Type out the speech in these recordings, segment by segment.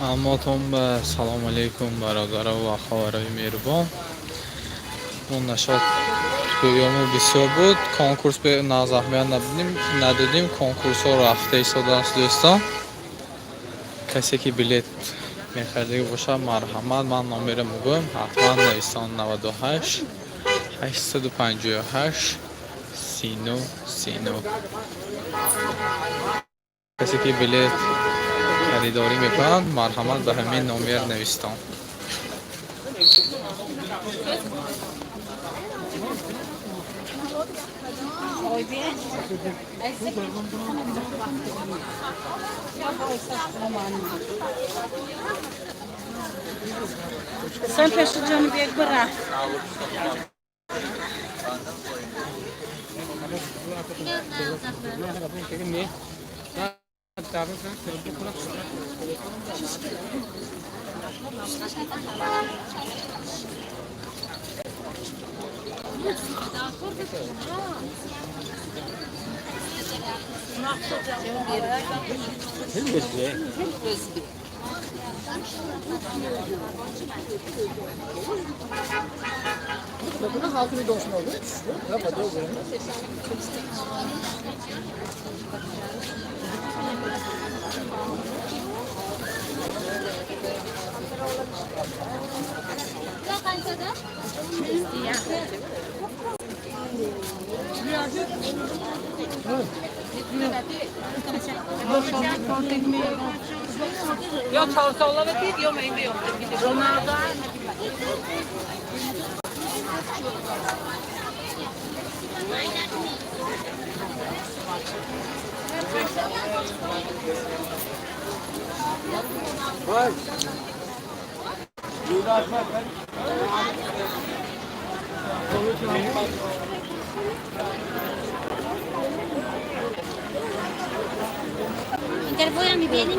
Ҳаматон ба салом алейкум, бародаро ва хоҳарои меҳрубон. Мо нашод гӯёмо бисёр буд, конкурс аҳамият надодим, конкурсҳо рафта истодааст. Дӯстон, касе ки билет мехаридагӣ бошад, марҳамат, ман номера мегӯям, ҳатман нависон: 98 858 39 39. Касе ки билет харидорӣ мекунад, марҳамат, ба ҳамин номер навистон. Sen peşi canı bir bırak. Yo çalsalar değil, yo meyve yok. Ronaldo. Intervolo mi viene.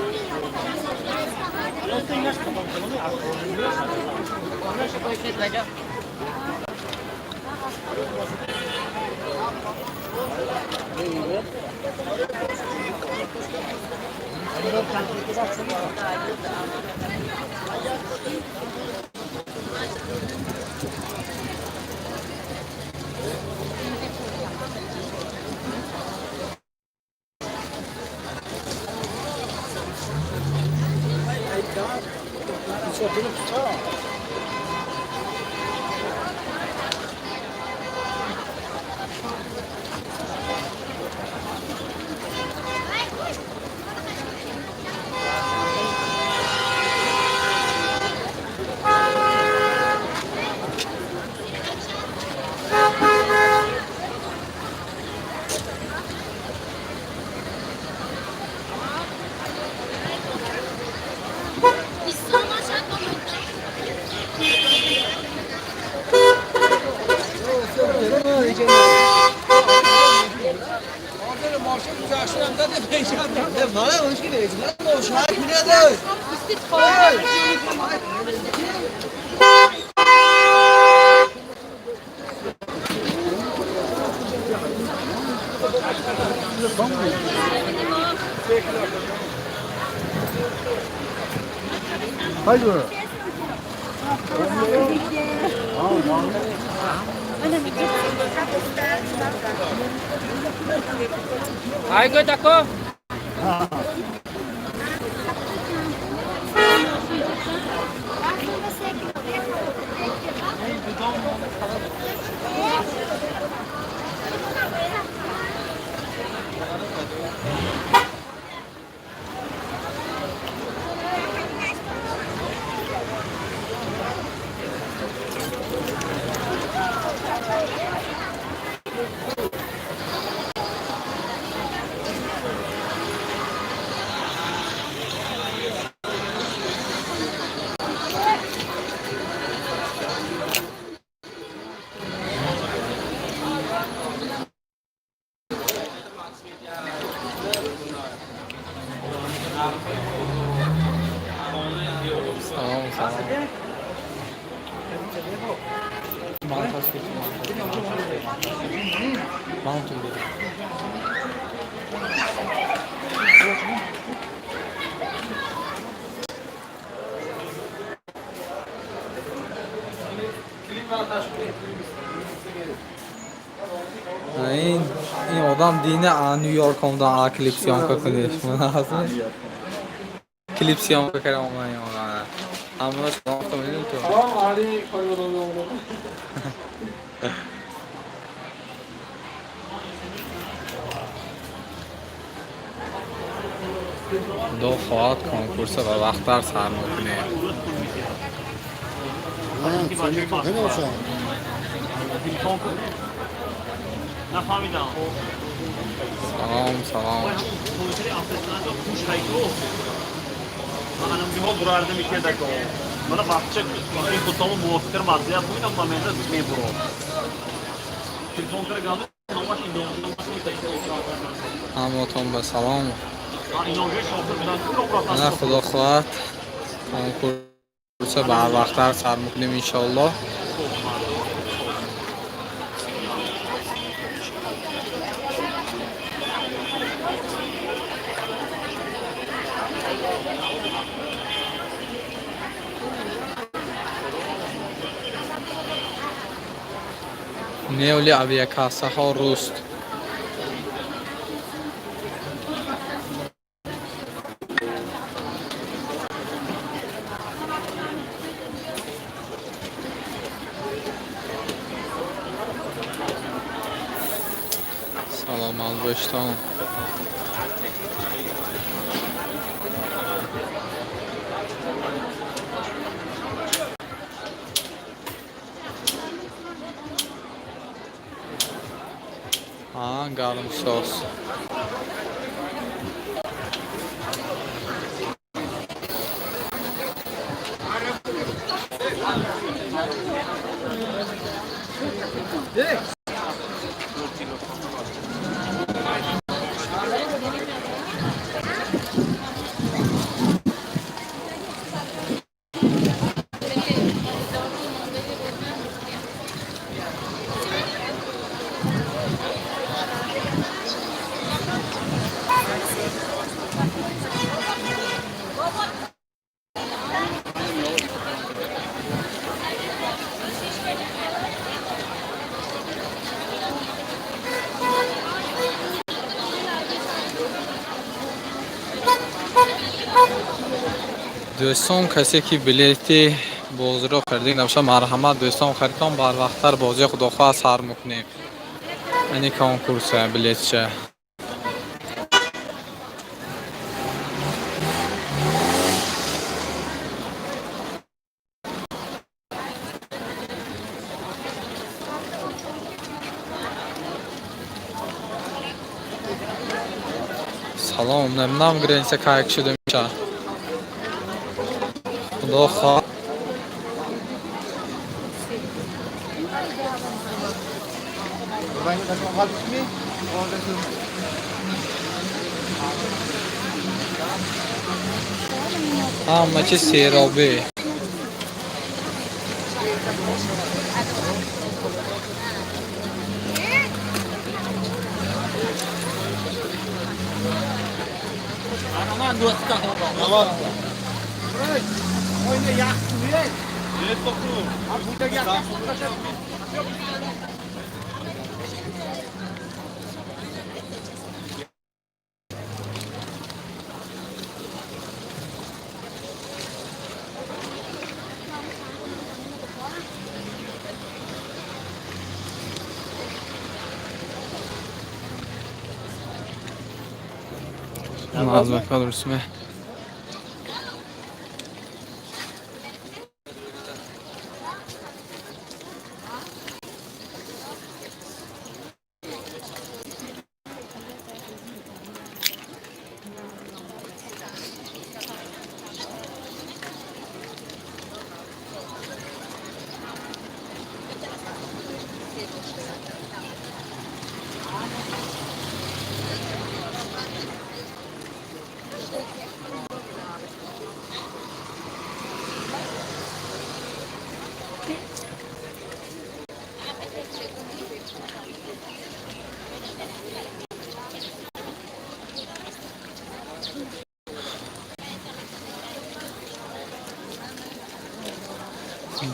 Ay tako. Салом, салом. Ман ту. Ин одам дина Нью-Йорк омдан, клип съёмка куниш. Клип съёмка кардам оман ин одам. Ҳамаро салом кунем ту. Салом алейкум. Худо хоҳад, конкурса ба вақттар сар мекунем. Салом, салом. Ҳаматон ба салом. Ана, худо хоҳад, конкурса барвақттар сар мекунем, иншоаллоҳ. Неоли авиакассаҳо руст. Саломат боштон. Гармсоз. Дӯстон, касе ки билети бозиро харидӣ набошад, марҳамат, дӯстон, харидтон, барвақттар бозиро, худохоҳ, сар мекунем. Ани конкурса билетча. Салом, намедонам, граница кайк шуда мешавад. Худо хоҳ. Ҳама чи серобӣ. Назмака дурустме.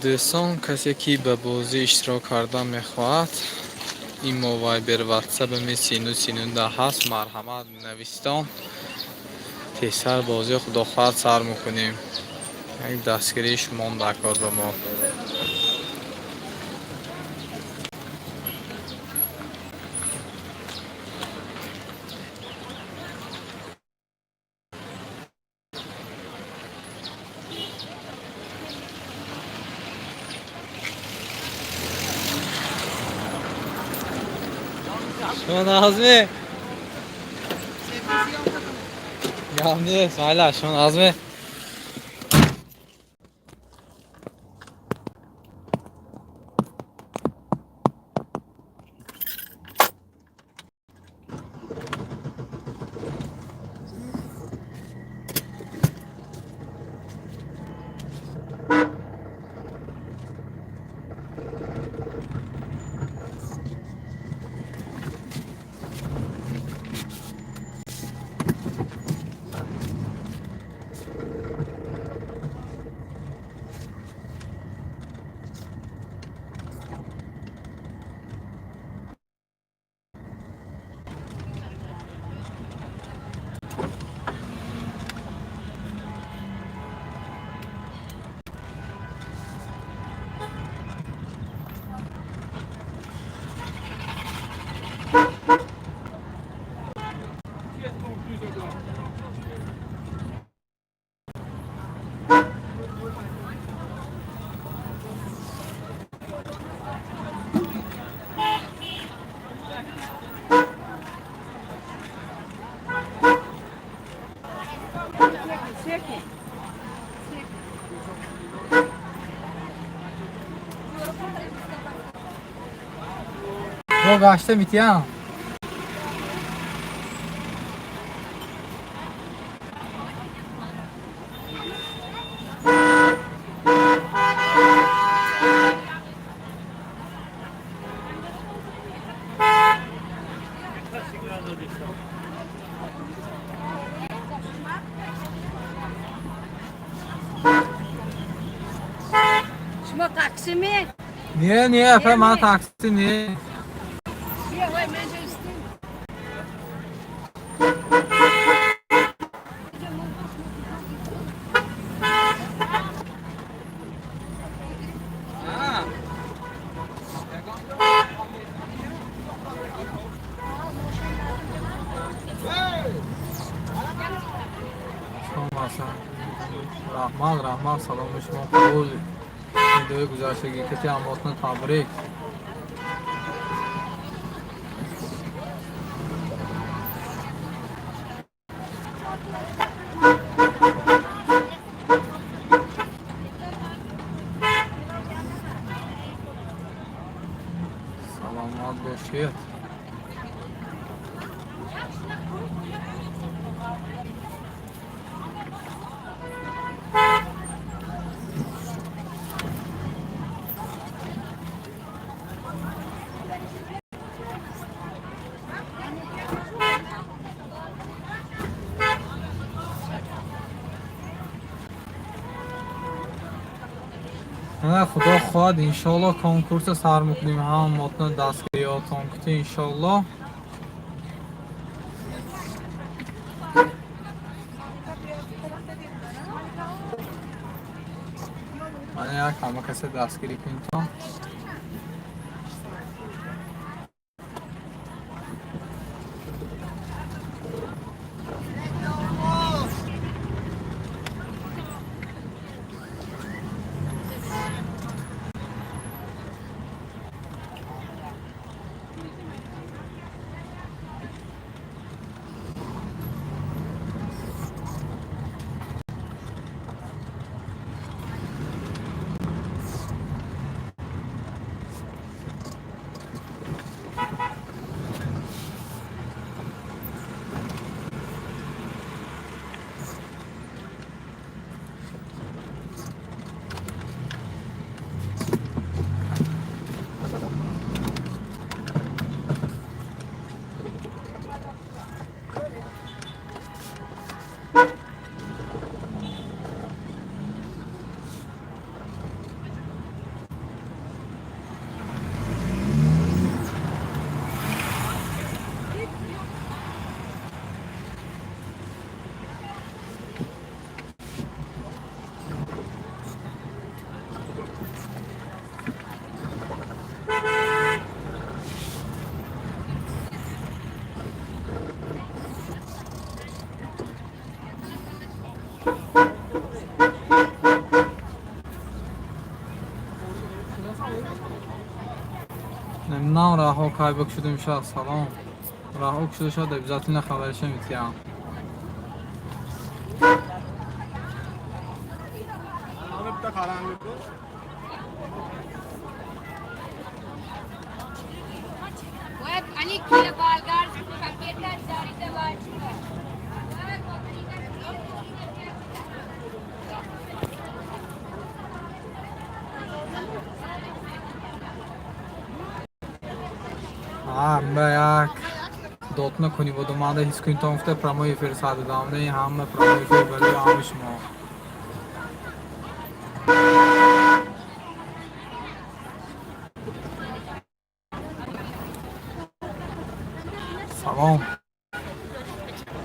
Дӯстон, касе ки ба бозӣ иштирок кардан мехоҳад, имо, Вайбер, Ватсап ми сину синунда ҳаст, марҳамат, навистон. Тезтар бозӣ, худо хоҳад, сар мекунем. Як дастгирии шумом дар кор ба мо. Шумо нағзме? Гап нест, майла, шумо нағзме? Бо гашта митиям. Шумо такси ме? Не, не, апа, ман такси не. Бия, вай, ман ҷо истем. Шумо асан. Раҳмат, раҳмат, саломи шумо қабул. Видеои гузаштагӣ кати ҳамотна табрик. Саломат бошед. Ана, худо хоҳад, иншоалло, конкурса сар мекунем, ҳамотна дастгириётон кути, иншоалло. Мана, як ҳама касе дастгирӣ кунитон. Раҳо кай бикшуда мешавад? Салом. Раҳо кушода шавад, обязательно хабариша метиҳам. Ҳама як дотна кунӣ бодоманда ҳис кунӣ, то гуфта прямой эфир сар додам. Не, ҳама прямой эфир барои ҳами шумо. Салом.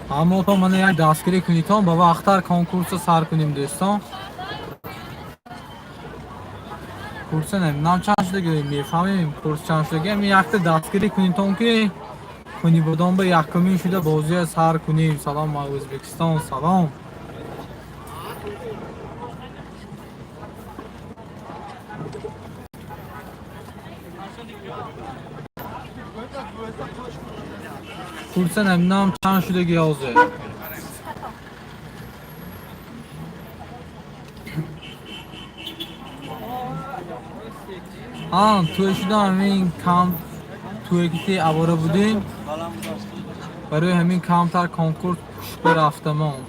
Ҳамотон мана як дастгирӣ кунитон, ба вақттар конкурсро сар кунем, дӯстон. Курса намедонам чанд шудаги, мефаҳмем курс чанд шудаги. Ами якта дастгирӣ кунитон, ки Кунибодон ба якумин шуда бозия сар кунем. Салом, Ӯзбекистон, салом. Курса намедонам чанд шудаги ҳозир. А, тӯй шуда, ҳамин кам тӯе ки авора будем, барои ҳамин камтар конкурс пушта рафтамон.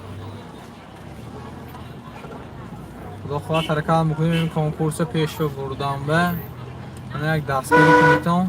Худо хоҳад, ҳаракат мекунем ин конкурса пешро бурдан ба. Мана як дастгирӣ кунитон.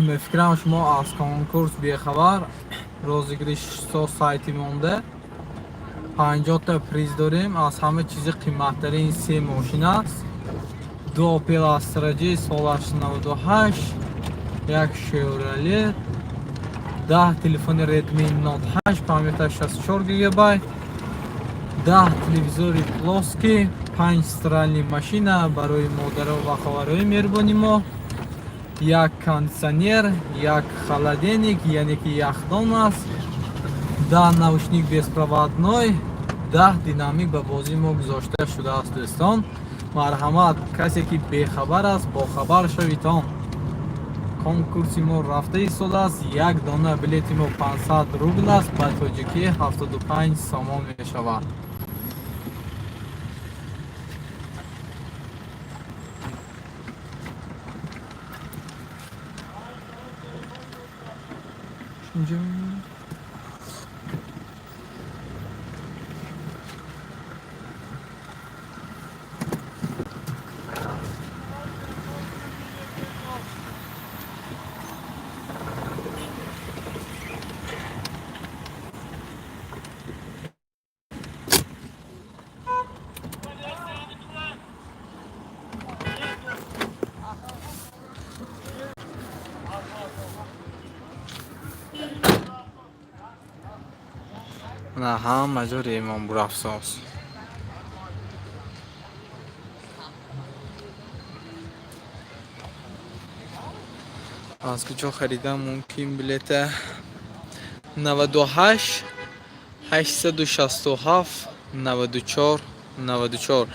Ба фикрам, шумо аз конкурс бехабар. Розыгрыш сайти монда 50-та приз дорем. Аз ҳама чизи қиматтарин се мошин аст: ду Opel Astra J солаш 98, як Chevrolet, 10 телефони Redmi Note 8, памяташ 64 гигабайт, 10 телевизори плоский, 5 стиральный машина барои модаро ва хоҳарои меҳрубони мо, як кондитсионер, як холодильник, яъне ки яхдон аст, 10 наушник беспроводной, 10 динамик ба бозии мо гузошта шудааст. Дӯстон, марҳамат, касе ки бехабар аст, бохабар шавитон. Конкурси мо рафта истодааст. Як дона билети мо 500 рубл аст, ба тоҷикӣ 75 сомон мешавад. Инҷо. На, ҳама ҷо ремон бурафсоз. Аз куҷо харидан мумкин билета? 98 867 94 94,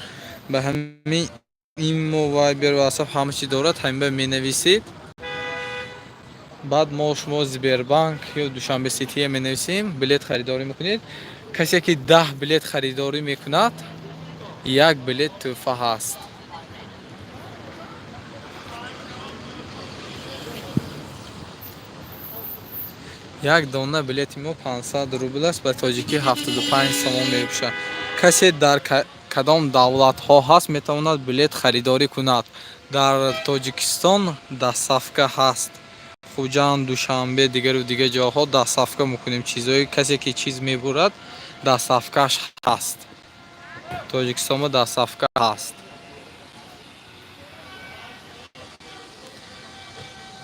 ба ҳамин имо, Вайбер, Ватсап, ҳама чи дорад. Ҳамин ба менависед, баъд мо шумо Сбербанк ё Душанбе Сития менависем, билет харидорӣ мекунед. Касе ки 10 билет харидорӣ мекунад, як билет тӯҳфа ҳаст. Як дона билети мо 500 рубл аст, ба тоҷикӣ 75 сомон мебошад. Касе дар кадом давлатҳо ҳаст, метавонад билет харидорӣ кунад. Дар Тоҷикистон доставка ҳаст. Хуҷанд, Душанбе, дигару дигар ҷоҳо доставка мекунем. Чизҳои касе ки чиз мебурад, доставкаш ҳаст. Тоҷикистонба доставка ҳаст.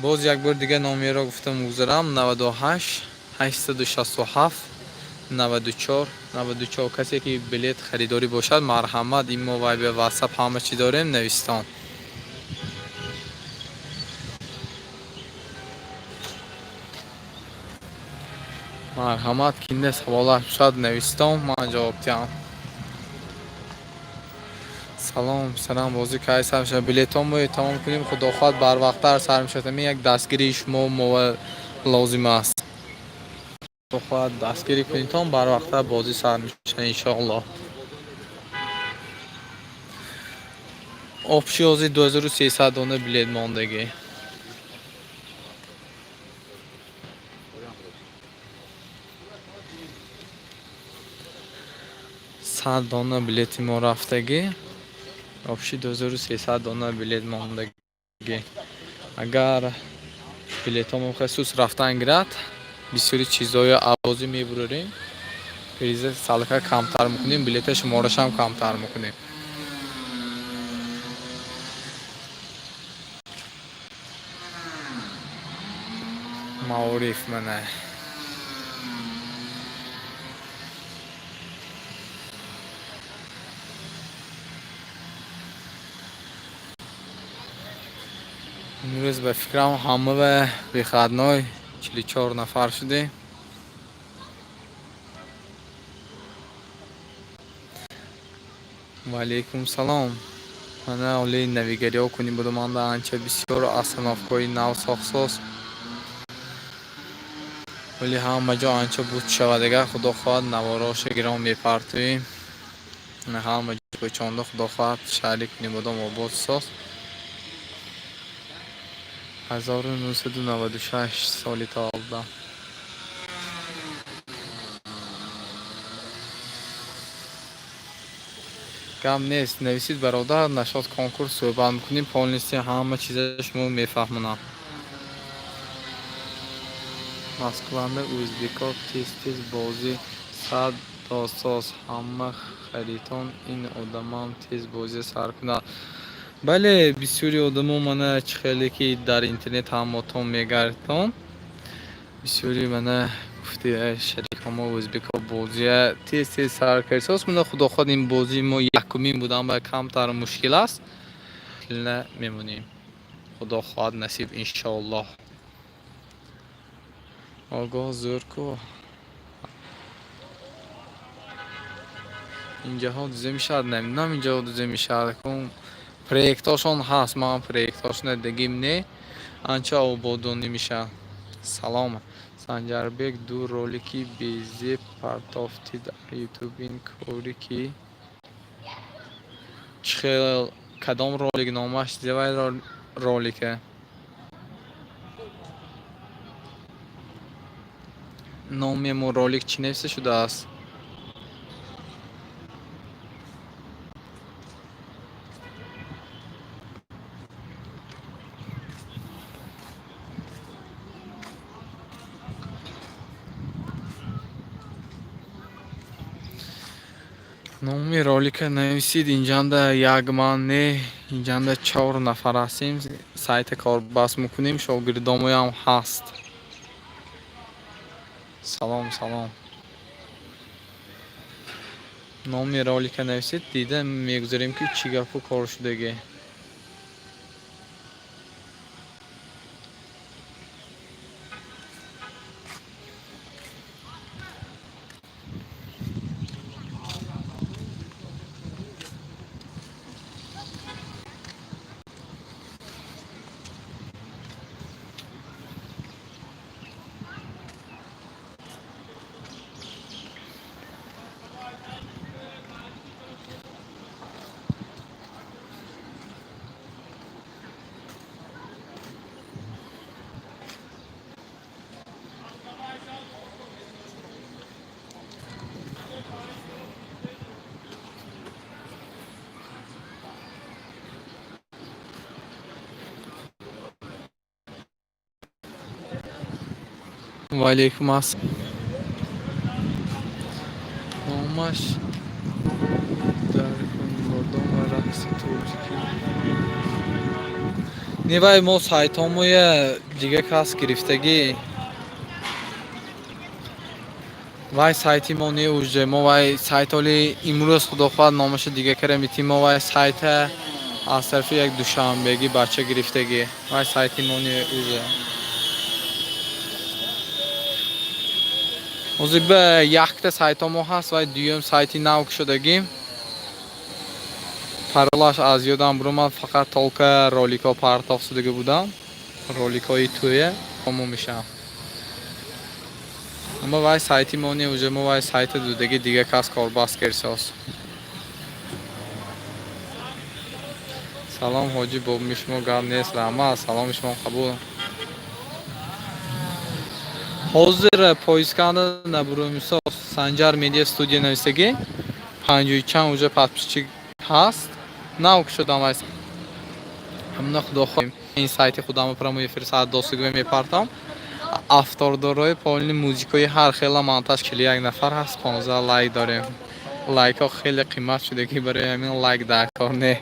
Боз як бор дигар номеро гуфта мегузарам: 98 867 94 94. Касе ки билет харидорӣ бошад, марҳамат, имо, вайбер, ватсап, ҳама чӣ дорем, навистон. Марҳамат, кинде саволаш бошад, навистон, ман ҷавоб диҳам. Салом, салом. Бозӣ кай сар мешавад? Билетҳо тамом кунем, худо хоҳад, барвақттар сар мешавад. Ҳамин як дастгирии шумо мо лозим аст. Худо хоҳад, дастгирӣ кунедтон, барвақттар бозӣ сар мешавад, иншоаллоҳ. Общий ҳозир 2300 дона билет мондагӣ. 100 дона билети мо рафтагӣ, общий 2300 дона билет мондагӣ. Агар билетҳо хусус рафтан гирад, бисёри чизҳои авозӣ мебурорем, приза салка камтар мекунем, билета шуморашам камтар мекунем. Маориф мана. Имрӯз ба фикрам, ҳама ба выходной 44 нафар шудем. Ваалейкум салом. Мана оли навигариҳо кунӣ будуманда, анча бисёр остановкаҳои нав сохтсоз, вале ҳама ҷо анча буд шавад. Агар худо хоҳад, навороша гирон мепартоем, ҳама ҷо кӯчонда, худо хоҳад, шаҳри Кунибодом обод соз. 1996 соли таваллудам. Гап нест, нависид, бародар, насчёт конкурс суҳбат мекунем, полностью ҳама чиза шумо мефаҳмонам. Москванда ӯзбекҳо тез тез бозӣ сар досоз, ҳама харитон, ин одамам тез бозӣ сар кунад. Бале, бисёри одамо, мана чӣ хеле ки дар интернет ҳамотон мегардон, бисёри, мана гуфти, шарикҳомо ӯзбекҳо бозия тез тез сар кардсоз. Мана, худо хоҳад, ин бозии мо якумин будан ба камтар мушкил аст, мемонем, худо хоҳад, насиб, иншоаллоҳ. Огоҳ зӯр ку, инҷаҳо дузе мешавад, намедонам, инҷаҳо дузе мешавад. Проектҳошон ҳаст, ман проектҳошона дагим не, анча ободонӣ мешавад. Салом, Санҷарбек, ду ролики безеб партофтӣ дар ютуб, ин кори ки чӣ хел? Кадом ролик, номаш зевай ролика? Номи ролик чӣ нависта шудааст? Номи ролика нависид. Инҷанда як ман не, инҷанда чор нафар ҳастем, сайта корбаст мекунем, шогирдомоям ҳаст. Салом, салом. Номи ролика нависед, дида мегузарем, ки чӣ гапу кор шудагӣ. Ва алейкум ассалом. Номаш дар Конибодом ва рақси тоҷикӣ. Не, вай мо сайтҳомоя дига кас гирифтагӣ. Вай сайти мо не уже. Мо вай сайт оли имрӯз, худо хоҳад, номаша дига кара метим. Мо вай сайта аз тарафи як душанбегӣ бача гирифтагӣ. Вай сайти мо не уже. Ҳозир ба якта сайтҳо мо ҳаст, вай дуюм сайти нав кушодагӣ. Паролаш аз ёдам бурумад, фақат только роликҳо партофтшудагӣ будам. Роликҳои тӯя мо мешавам. Аммо вай сайти мо не уже, мо вай сайта дудагӣ, дига кас корбаст керсоз. Салом, ҳоҷӣ, бобми шумо, гап нест, раҳмат, саломи шумо қабул. Ҳозир поисканда набуромисо Санҷар Медиа Студия нависагӣ, панҷои чанд уже подписчик ҳаст. Нав кушодам вай. Ҳамна, худо хоҳ, ин сайти худамо прямой эфир саат досугӣ мепартам. Автордорои полни музикои ҳар хела монтаж 41 нафар ҳаст, 15 лайк дорем. Лайкҳо хеле қимат шудагӣ, барои ҳамин лайк дар кор не.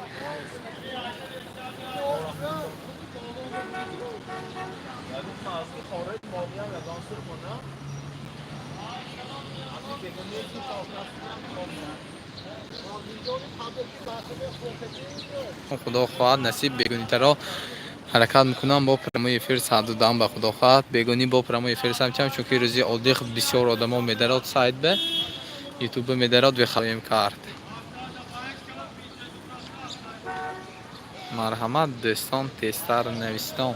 Худо хоҳад, насиб, бегунитаро ҳаракат мекунам, бо прямой эфир саат дам ба, худо хоҳад, бегунӣ бо прямой эфир самчам, чунки рӯзи отдых бисёр одамо медарод сайт бе, ютубе медарод, бехоҳем кард. Марҳамат, дӯстон, тезтар навистон.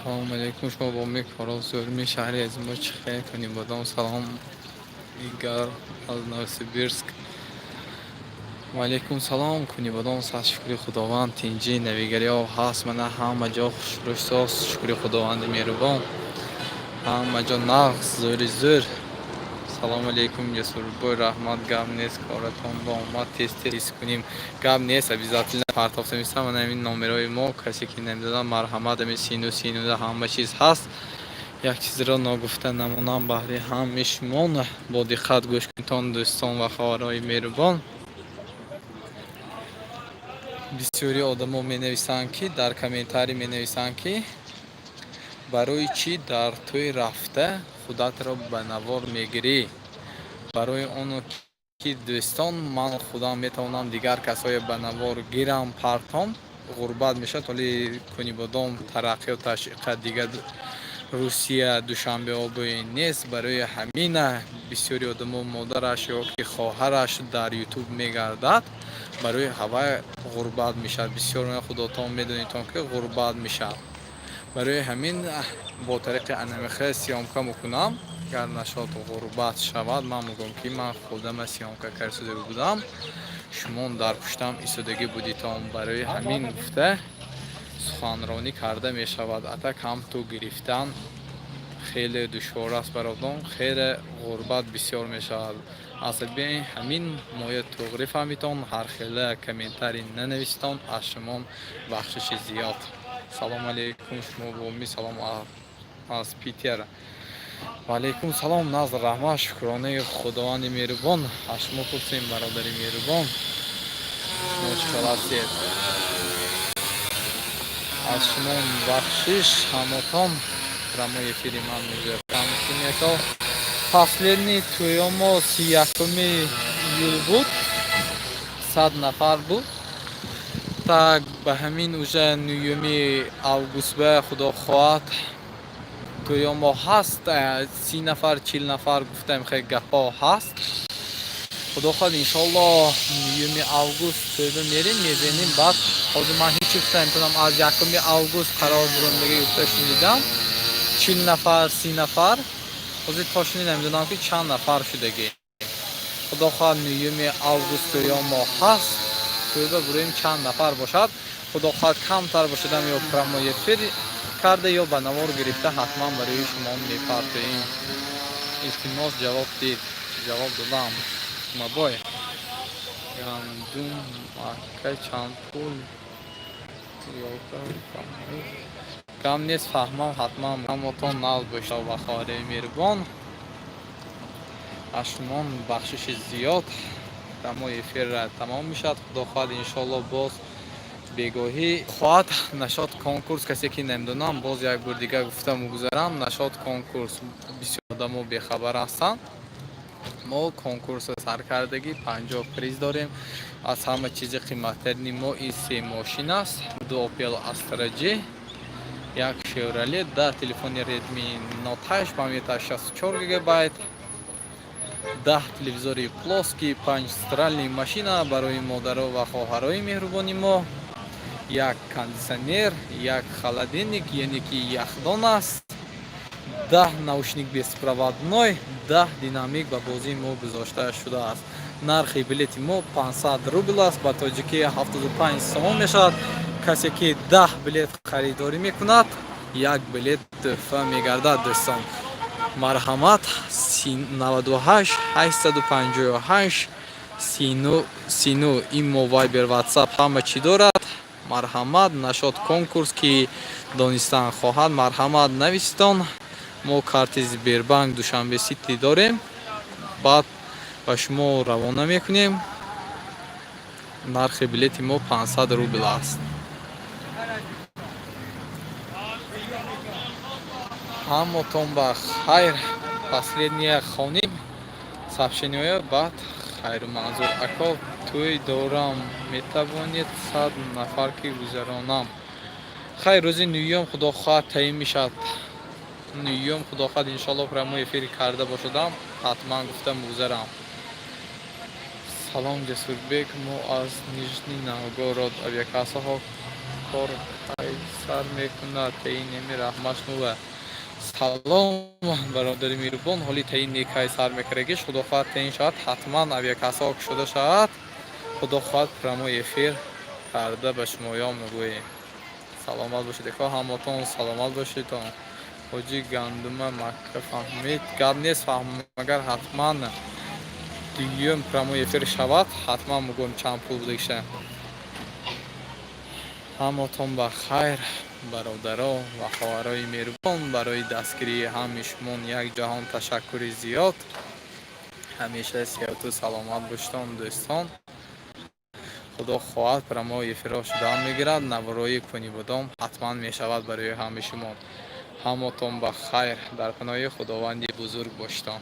Салому алейкум, шумо бо мекоро зӯрми шаҳри азимо чӣ хел кунем бодом. Салом, Игар аз Новосибирск. Ва алейкум салом, Кунибодом, сад шукри Худованд, тинҷӣ, навигариҳо ҳаст, мана ҳама ҷо хушрӯшсоз, шукри Худованди меҳрубон. Ҳама ҷо нағз, зӯри зӯр. Салому алейкум, Ҷасурбой, раҳмат, гап нест, коратон ба омад, тез тез кунем. Гап нест, обязательно партофта мешавам, мана ҳамин номерои мо, касе ки намедонад, марҳамат, ҳамин сину синуда ҳама чиз ҳаст. Як чизро ногуфта намонам, баҳри ҳамаи шумо бо диққат гӯш кунедтон, дӯстон ва хоҳарои меҳрубон. Бисёри одамо менависанд, ки дар комментарий менависанд, ки барои чӣ дар тӯй рафта худатро ба навор мегирӣ? Барои он ки, дӯстон, ман худам метавонам дигар касое ба навор гирам, партом, ғурбат мешавад. Ҳоли Кунибодом тараққиёташ иққадр дигар Русия, Душанбе обои нест. Барои ҳамина бисёри одамо модараш ё ки хоҳараш дар Ютуб мегардад, барои ҳавай ғурбат мешавад. Бисёр худотон медонедтон, ки ғурбат мешавад. Барои ҳамин бо тариқи анамихе съёмка мекунам. Агар нашод ғурбат шавад, ман мегӯям, ки ман худама съёмка карда будам, шумо дар пуштам истодагӣ будитон. Барои ҳамин гуфта суханронӣ карда мешавад. Ата камту гирифтан хеле душвор аст, бародон, хеле ғурбат бисёр мешавад. Асаби ҳамин моя туғрӣ фаҳмитон, ҳар хела комментарий нанависитон, аз шумо бахшиши зиёд. Салому алейкум, шумо боми, салом аз Питер. Ва алейкум салом, назр, раҳмат, шукронаи Худованди меҳрубон. Аз шумо пурсем, бародари меҳрубон, шумо чӣ хел ҳастед? Аз шумо бахшиш ҳамотон, прямой эфири ман меҷа. Последний тӯёмо 31-уми июл буд, 100 нафар буд. Так, ба ҳамин уже 9-уми август ба, худо хоҳад, тӯёмо ҳаст, 30 нафар, 40 нафар гуфтаем, хеле гапҳо ҳаст. Худо хоҳад, иншоалло, 9-уми август тӯйба мерем, мебинем. Баъд ҳозир ман ҳеҷ гуфта наметавонам. Аз 1-уми август қарор бурондагӣ гуфта шунидам, 40 нафар, 30 нафар. Ҳозир точно намедонам, ки чанд нафар шудагӣ. Худо хоҳад, 9-уми август тӯёмо ҳаст, тӯйба буроем, чанд нафар бошад, худо хоҳад, камтар бошадам ё прямой эфир. Карда ё ба навор гирифта, ҳатман барои шумо мепартоем. Илтимос, ҷавоб дид. Ҷавоб додам. Мабой, гандум мака чанд пул? Гам нест, фаҳмам, ҳатман. Ҳамотон нағз бошад ва хоҳари меҳрубон, аз шумон бахшиши зиёд. Прямой эфир тамом мешавад. Худо хоҳад, иншоалло, боз бегоҳӣ хоҳад. Нашод конкурс, касе ки намедонам, боз як бор дигар гуфта мегузарам. Нашод конкурс, бисёр одамо бехабар ҳастанд. Мо конкурсро саркардагӣ, 50 приз дорем. Аз ҳама чизи қиматтарини мо ин се мошин аст: ду Опел Астра Ҷ, як Шевроле, да телефони Redmi Note 8, памяташ 64 гигабайт, 10 телевизори плоский, панҷ стиральный машина барои модаро ва хоҳарои меҳрубони мо, як кондитсионер, як холодильник, яъне ки яхдон аст, 10 наушник беспроводной, 10 динамик ба бозии мо гузошта шудааст. Нархи билети мо 500 рубл аст, ба тоҷикӣ 75 сомон мешавад. Касе ки 10 билет харидорӣ мекунад, як билет тӯҳфа мегардад. Дӯстон, марҳамат, 98 858 сину сину, имо, Вайбер, Ватсап, ҳама чӣ дорад. Марҳамат, нашод конкурс, ки донистан хоҳад, марҳамат, нависитон. Мо карти Сбербанк Душанбе Сити дорем, баъд ба шумо равона мекунем. Нархи билети мо 500 рубл аст. Ҳамотон ба хайр. Последния хоним сообщениҳоя, баъд хайру манзур. Ако, тӯй дорам, метавонед 100 нафар ки гузаронам? Хайр, рӯзи нӯюм, худо хоҳад, таъин мешавад. Нӯюм, худо хоҳад, иншоалло, прямой эфир карда бошадам, ҳатман гуфта мегузарам. Салом, Ҷасурбек, мо аз Нижний Новгород. Авиакассаҳо кор кай сар мекунад? Таъин неми, раҳмат шумова. Салом, бародари меҳрубон. Ҳоли таъин некай сар мекардагиш. Худо хоҳад, таъин шавад, ҳатман авиакассаҳо кушода шавад, худо хоҳад, прямой эфир карда ба шумоён мегӯем. Саломат бошед, ако, ҳамотон саломат бошедон. Ҳоҷи, гандума макка фаҳмид. Гап нест, фаҳмам, агар ҳатман дуюм прямой эфир шавад, ҳатман мегӯем чанд пул будагиша. Ҳамотон ба хайр, бародаро ва хоҳарои меҳрубон. Барои дастгирии ҳами шумон як ҷаҳон ташаккури зиёд. Ҳамеша сиҳату саломат бошедон, дӯстон. Худо хоҳад, прямой эфирҳо шудан мегирад, наворои Кунибодом ҳатман мешавад барои ҳами шумо. Ҳамотон ба хайр, дар паноҳи Худованди бузург бошедон.